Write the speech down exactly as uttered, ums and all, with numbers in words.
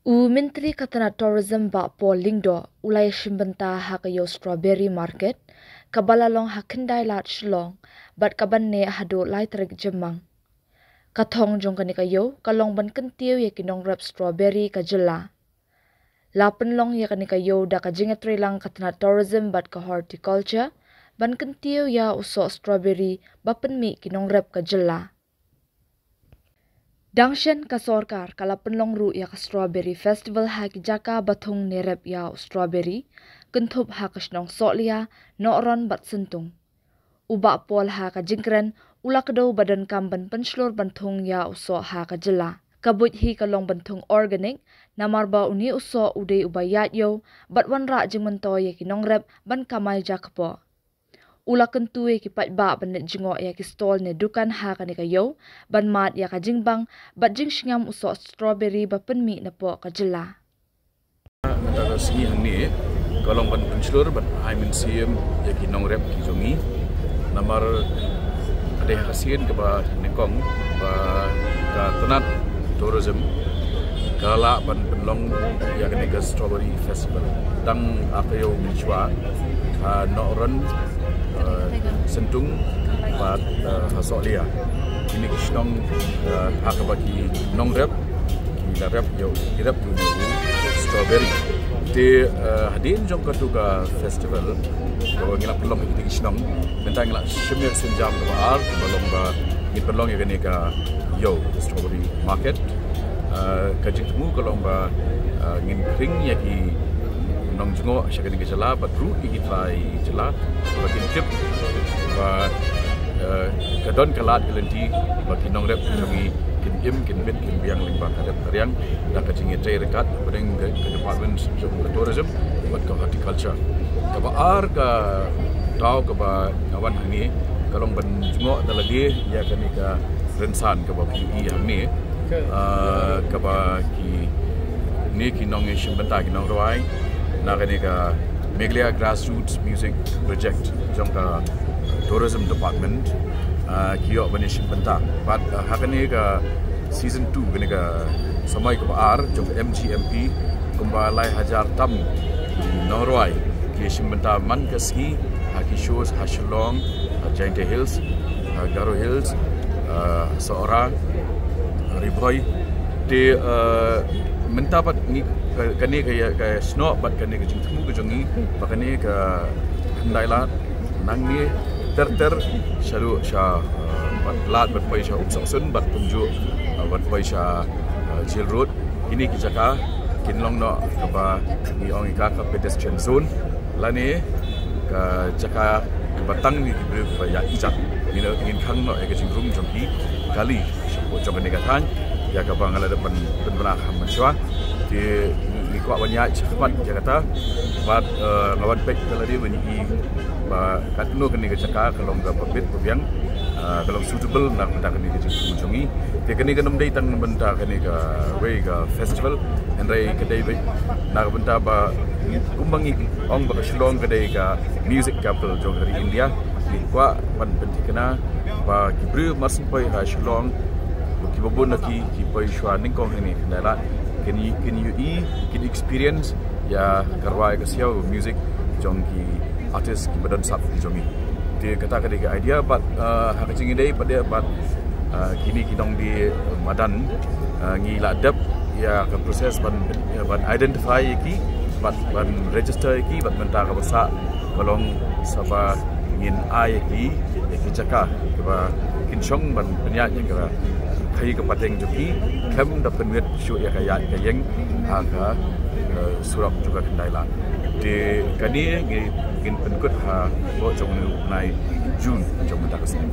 U Myntri ka tnat Tourism Bah Paul Lyngdoh u la ïashim bynta ha ka ïew Strawberry Market kaba la long ha Khyndailad, Shillong, bad kaban neh haduh lai tarik Jymmang. Ka thong jong kane ka ïew ka long ban kyntiew ïa ki nongrep strawberry ka jylla. La pynlong ïa kane ka ïew da ka jingïatreilang ka tnat Tourism bad ka Horticulture ban kyntiew ïa u soh strawberry ba pynmih ki nongrep ka jylla. Dang shen, ka sorkar ka la pynlong ruh ïa ka Strawberry Festival ha ki jaka ba thung ne rep ïa u strawberry, kynthup ha ka shnong Sohliya, Nohron bad Syntung. U Bah Paul ha ka jingkren u la kdew ba donkam ban pynshlur ban thung ïa u soh ha ka jylla. Ka buit hi ka long ban thung organic, namar ba une u soh u dei uba ïaid ïew bad wanrah jingmyntoi ïa ki nongrep ban kamai jakpoh. U la kyntu ïa ki paidbah ban leit jngoh ïa ki stall ne dukan ha kane ka ïew ban mad ïa ka jingbang bad jingsngam u soh strawberry ba pynmih napoh ka jylla. Mynta ka sngi hangne ka long ban pynshlur bad ai mynsiem ïa ki nongrep ki jong ngi. Namar ka dei ha ka sien kaba nyngkong ba ka tnat Tourism ka lah ban pynlong ïa kane ka Strawberry Festival. Tang ha ka ïew mynshuwa ha Nohron, eh, Syntung bad, eh, ha Sohliya. Kine ki shnong, eh, ha kaba ki nongrep ki la rep ïa u, ki rep ïa u strawberry. Te, eh, hadien jong katu ka festival kaba ngi la pynlong ha kine ki shnong, mynta ngi la shim ïa ka sienjam kaba ar kaba long ba ngin pynlong ïa kane ka ïew Strawberry Market. Eh, ka jingthmu ka long ba, eh, ngin khring ïa ki nongjngoh sha kane ka jylla bad ruh ïa ki trai jylla ba kin tip ba, eh, ka don ka lad ka lynti ba ki nongrep ki jong ngi kin im, kin bit, kin biang lyngba ka rep ka riang da ka jingïatrei ryngkat hapdeng ka, ka Department jong ka Tourism bad ka Horticulture. Kaba ar ka daw kaba nga wan hangne ka long ban jngoh da lade ïa kane ka rynsan kaba phi ïohi hangne, ah, kaba kine ki nongïashim bynta, ki nongrwai na kane ka Meghalaya Grassroots Music Project jong ka Tourism Department, ah, ki ïoh ban ïashim bynta. Bad, ah, ha kane ka season two, kane ka samoi kaba ar jong ka M G M P, kumba lai hajar tam ki nongrwai ki ïashim bynta man ka sngi ha ki shows ha Shillong, ha Jaintia Hills, ha Garo Hills, ha Sohra, ha Ri Bhoi. Te, eh, mynta pat ngi ka, kane ka, ka snoh bad kane ka jingthmu ka jong ngi ba kane ka Khyndailad nangne ter ter shaduh sha, eh, bad lad bad poi sha Umsohsun bad kumjuh, eh, bad poi sha, eh, Jail Road. Kine ki jaka kin long noh kaba ngi ong ïa ka, ka pedestrian zone lane ka jaka kaba tang ïa ki briew kiba ïaid ïa ki jaka. Ngin, ngin khang noh ïa ka jingrung jong ki kali shapoh jong kane ka thaiñ ïa kaba nga la dep ban pynbna ha mynshuwa. Te ngi kwah ban ïaid shakhmat ïa kata bad, eh, nga wan peit da lade ban ïohi ba katno kane ka jaka ka long kaba bit ba biang, ah, ka long suitable na ka bynta kane ka jingthmu jong ngi. Te kane kam dei tang na ka bynta kane kawei ka festival, hynrei ka dei beit na ka bynta ba kumba ngi ong ba ka Shillong ka dei ka music capital jong ka ri India. Ngi kwah ban pynthikna ba ki briew marshen poi ha Shillong, kiba bun na ki, ki poi shuwa nyngkong hangne ha Khyndailad, kin ï-, kin ïohi, kin experience ïa ka rwai ka siaw, music jong ki artist kiba don sap ki jong ngi. Te kata ka dei ka idea bad, ah, ha ka jingïadei pat de bad, ah, kine ki nongdie madan, ah, ngi la dep ïa ka process ban, ban identify ïa ki bad ban register ïa ki bad mynta kaba sah ka long sa ba ngin ai ïa ki ïa ki jaka kiba kin shong ban pynïaid ïa ka khaïi ka pateng jong ki, khlem da pynwit shuh ïa ka ïaid ka ïeng ha ka, eh, surok jong ka Khyndailad. Te kane ngi, ngin pynkut hapoh jong u bnai June jong mynta ka snem.